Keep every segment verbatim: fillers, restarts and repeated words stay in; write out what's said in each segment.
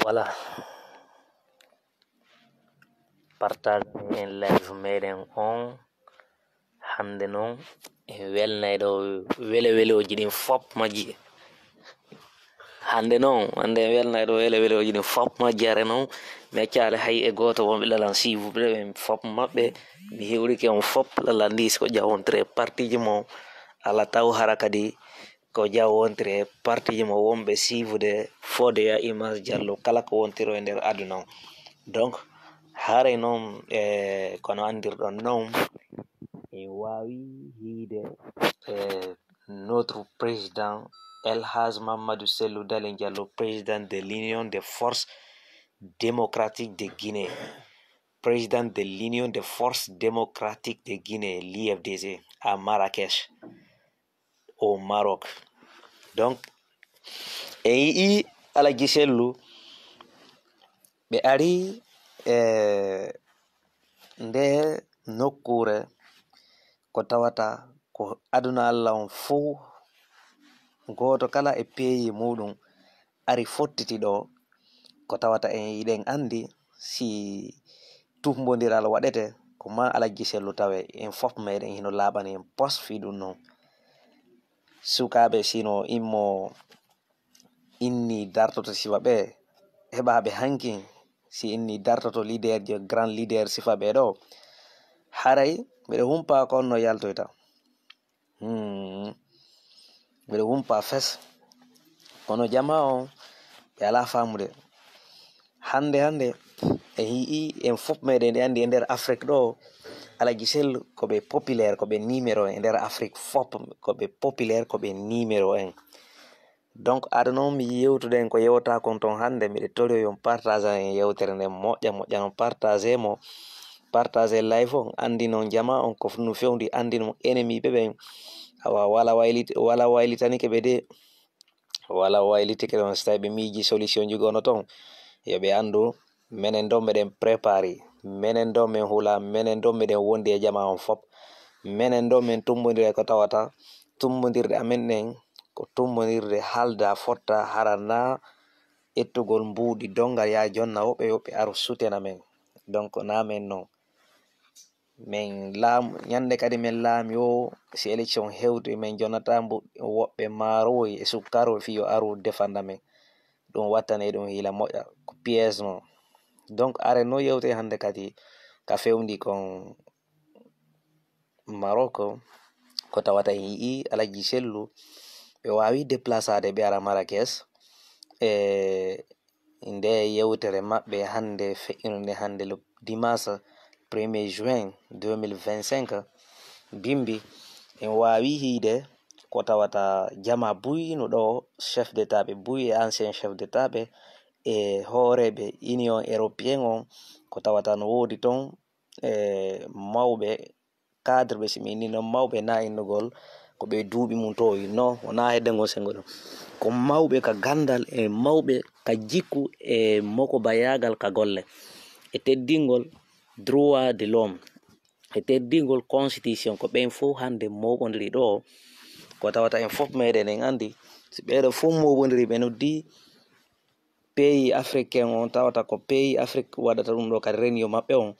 Voilà. Partage en live meɗen on. Hande non en welnay ɗo wele weleoji ɗin fop majji. Hande non, hande en welnay ɗo wele weleoji ɗin fop majji. Are non, mi accale hay e goto wonɓe lalan, s'il vous plaît, ɓen fop maɓɓe. Mi hiwrike on fop lalan ndi, siko jawontre partiji mo ala taw hara kadi ko jawontre partiji mo wonɓe siifude fodde ya Image Diallo kala ko wontiro e nder aduna on. Donc, haray non, e, kono andirɗon non, en wawi hiide, e, notre président El Hadj Mamadou Cellou Dalein Diallo, président de l'Union des Forces Démocratiques de Guinée, président de l'Union des Forces Démocratiques de Guinée, l'U F D G, à Marrakech, au Maroc. Donc, en yi'i Alaji Sellu, ɓe ari e nde nokkuure ko tawata ko aduna Allah on fow, gooto kala e peeyi muɗum ari fottiti ɗo, ko tawata en yiɗen anndi si tumbondiral waɗete, ko ma Alaji Sellu tawe, en fof meɗen hino laaɓani en pos fii ɗum non. Sukaaɓe, sino immo inni dartoto sifa ɓe, heɓaaɓe hankin, si inni dartoto leader je, grand leader sifa ɓe ɗo, haray miɗo humpa ko on no yaltoyta. Hmm. Miɗo humpa fes. Kono jama on, ɓe alaa faamude. Hannde, hannde, en yi'i, en fof meɗen ɗe anndi e nder Afrik ɗo, Alaji Sellu ko ɓe populaire, ko ɓe numéro en e nder Afrik fof, ko ɓe populaire, ko ɓe numéro en. Donc, aɗa noon mi yewtude en ko yewta kon toon hannde, miɗe tori on partage en yewtere nden moƴƴa, moƴƴa noon partage mo, partage live on, anndi noon jama on ko no fewndi, anndi noon ennemi ɓe ɓen. Awa, wala wayliti, wala waylitanike ɓe de, wala waylitike ɗon, so tawi ɓe miiji solution ji gono toon, yo ɓe anndu, menen ɗo meɗen prépare, menen ɗo men hula, menen ɗo meɗen wondi e jama on fop, menen ɗo men tumbondira ko tawata tumbondirɗe amen ɗen ko tumbondirɗe halda fotta hara na ettugol mbuuɗi dongal ya jonna woɓɓe woɓɓe aru sutena men. Donc na men non. Men laamu, ñande kadi men laami o, si élection hewti, men jonnata mbo-, woɓɓe maaroy e sukkaroy fii yo aru defanda men. Ɗum wattane ɗum hiila moƴƴa, ko piège non. Donc, are no yewte hannde kadi ka fewndi kon Maroc, ko tawata en yi'i Alaji Sellu, ɓe waawi déplaçade ɓe ara Marrakech, e nde yewtere maɓɓe hannde, feƴƴunde hannde le dimanche premier juin deux mille vingt-cinq, bimbi en waawi hiide ko tawata jama buy no ɗo, chef d'état ɓe buy e ancien chef d'état ɓe e hooreeɓe Union européen on, ko tawata no woodi toon e mawɓe cadre ɓe, si mi inni noon mawɓe na innugol ko ɓe duuɓi mum towi, non, wonaa hedde ngol senngo ɗum. Ko mawɓe ka ganndal e mawɓe ka jikku e mokobayaagal ka golle e teddingol droit de l'homme e teddingol constitution, ko ɓen fof hannde mooɓondiri ɗo, ko tawata en fof meɗen en anndi, si ɓeeɗo fof mooɓondiri ɓe noddi pays africain on, tawata ko pays Afrique waɗata ɗum ɗo kadi réunion maɓɓe on,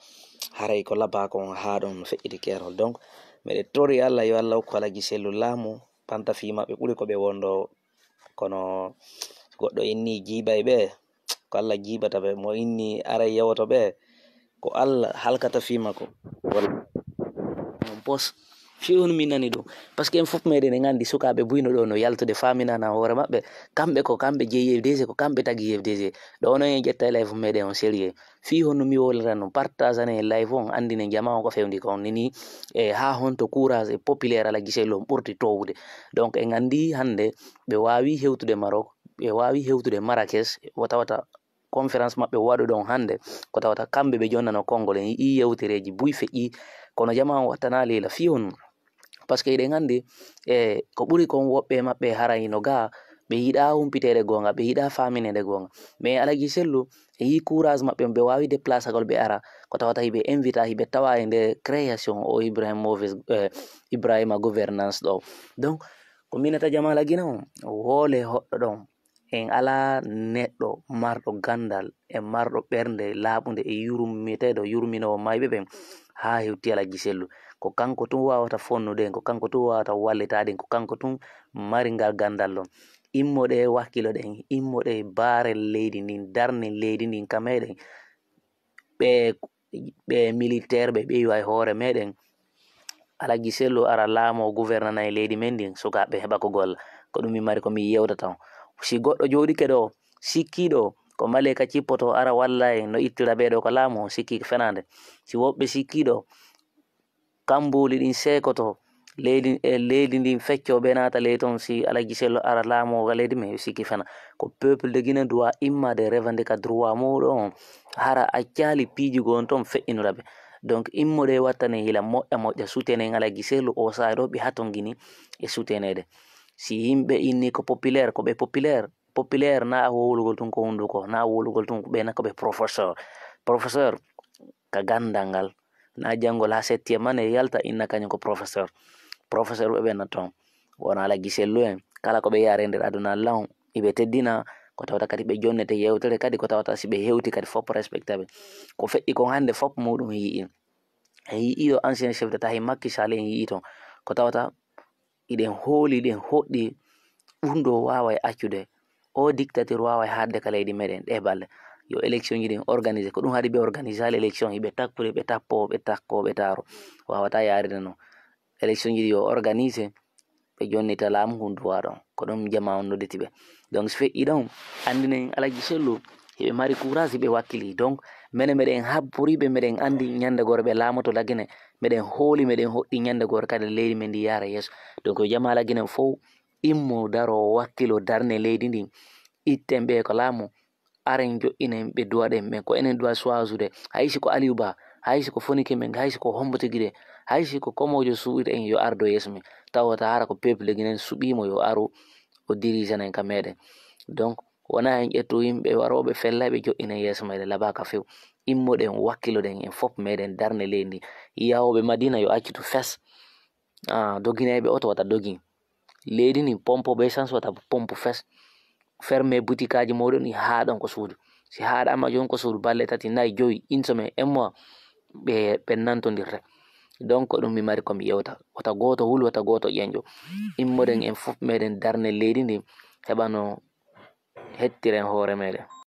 haray ko labako on haa ɗon feƴƴiti keerol. Donc, meɗe tori Allah, yo Allah hokku Alaji Sellu laamu, ɓanta fii maɓɓe ɓuri ko ɓe wondo. Kono goɗɗo inni jiiɓay ɓe, ko Allah jiiɓata ɓe, mo inni aray yewoto ɓe, ko Allah halkata fii makko. Walla on pos. Fii on min nani ɗum. Parce que en fof meɗen en anndi sukaaɓe buyno ɗo no yaltude faaminana hoore maɓɓe. Kamɓe ko kamɓe jeyi U F D G, ko kamɓe tagi U F D G. Ɗo non en ƴetta e live meɗen on sérieux. Fii honno mi wolata non, partage anen e live on, anndinen jama on ko fewndi kon nini, e haa honto courage e populaire Alaji Sellu on ɓurti towude. Donc en anndi hannde ɓe waawi hewtude Maroc, ɓe waawi hewtude Marrakech, o tawata conférence maɓɓe waɗuɗon hannde, ko tawata kamɓe ɓe jonnano konngol. En yi'i yewtereeji buy feƴƴi, kono jama on wattana leela fii honno. Parce que eɗen anndi, e, ko ɓuri kon woɓɓe maɓɓe haray no gaa, ɓe yiɗaa humpiteede goonga, ɓe yiɗaa faamineede goonga. Mais Alaji Sellu, e yii courage maɓɓe, ɓe waawi déplacagol ɓe ara, ko tawata hiɓe invita, hiɓe tawa e nde création o Ibrahima mauvaise, e, Ibrahima gouvernance ɗo. Donc, ko minata jama Alaji na on, woole hoɗɗo ɗon. En alaa neɗɗo marɗo ganndal e marɗo ɓernde laaɓunde e yurmeteeɗo, yurminoowo maayɓe ɓen, haa hewti Alhaji Sellu. Ko kanko tun waawata fonnude en, ko kanko tun waawata wallitaade en, ko kanko tun mari ngal ganndal ɗon. Immoɗee, wakkiloɗen, immoɗee, baaren leydi ndin, darnen leydi ndin ka meɗen. Ɓe, ɓe militeer ɓe ɓeyi e hoore meɗen. Alhaji Sellu ara laamoo, guvernana e leydi men ndin, sukaaɓe heɓa ko golla. Ko ɗum mi mari ko mi yewtata on. Si goɗɗo jooɗike ɗo, sikkiiɗo ko maleyka cippoto ara walla en no ittira ɓee ɗo ko laamu, on sikki ko fenaande. Si woɓɓe sikkiiɗo kambuuli ɗin seekoto, leydi, e leydi ndin fecco, ɓe naata ley ton, si Alhaji Sellu ara laamoo ka leydi men, sikki fena. Ko peuple de Guinée doit immaade, revendiquer droit muuɗum on. Hara accaali piiji goo on ton feƴƴinura ɓe. Donc, immoɗee, wattane hila moƴƴa moƴƴa, soutenir Alhaji Sellu o saa'i ɗo ɓe hatongini e soutenir de. Si yimɓe inni ko populaire, ko ɓe populaire, populaire na a wowlugol tun ko hunduko, na a wowlugol tun ko ɓe na ko ɓe professeur. Professeur ka ganndal ngal, na janngol haa septième année yalta inna kañum ko professeur. Professeur ɓe ɓen na ton. Wona Alhaji Sellu en. Kala ko ɓe yaari e nder aduna law, iɓe teddina, ko tawata kadi ɓe jonnete yewtere kadi, ko tawata si ɓe hewti kadi fof respecta ɓe. Ko feƴƴi kon hannde fof muuɗum yi'i. En yi'i ɗo ancien chef d'État, he Macky Sall en yi'i ton. Ko tawata iɗen hooli, iɗen hoɗɗi, ɗum ɗo waaway accude. O dictateur waaway haadde ka leydi meɗen ɗe balle. Yo élection ji ɗin organisé. Ko ɗum haɗi ɓe organisaali élection, hiɓe takkude, ɓe tappo, ɓe takko, ɓe taaro. Waawata yaaride non. Élection ji ɗi yo organisé, ɓe jonnita laamu ngun duwa ɗon. Ko ɗum jama on nodditi ɓe. Donc, so feƴƴi ɗon, anndinen Alhaji Sellu, hiɓe mari courage, hiɓe wakkili. Donc, menen meɗen habboriɓe, meɗen anndi ñande goore ɓe laamoto Lagine, meɗen hooli, meɗen hoɗɗi ñande goore kadi leydi men ndi yaara yeeso. Donc, yo jama Lagine fow immo, daro, wakkilo, darne leydi ndin. Itten ɓe ko laamu, aren joɗɗinen ɓe duwaɗen ɓen. Ko enen duwa choisir de. Hay si ko Aliou Ba, hay si ko Fonike men, hay si ko hombo tigi de, hay si ko komojo suuɗi en, yo ardo yeeso men. Tawata hara ko peuple de Guinée suɓimo yo aru o dirigeanen ka meɗen. Donc, wona en ƴettu yimɓe warooɓe fella ɓe joɗɗinen yeeso meɗen, labaka few. Immoɗen, wakkiloɗen en fof meɗen darne leydi ndi. Yahooɓe Madina yo accitu fes. Ah, doginayɓe oto wata dogin. Leydi ndi pompe ɓe essence wata pompe fes. Ferme butikaaji mooɗon ɗi haaɗon ko suudu. Si haaɗaama jooni ko suudu balɗe tati, nayi, joyi, une semaine, un mois, ɓe, ɓe nantondirte. Donc, ko ɗum mi mari ko mi yewta. Wata gooto wul, wata gooto ƴenƴo. Immoɗen en fof meɗen darne leydi ndi, heɓa no hettiren hoore meɗen.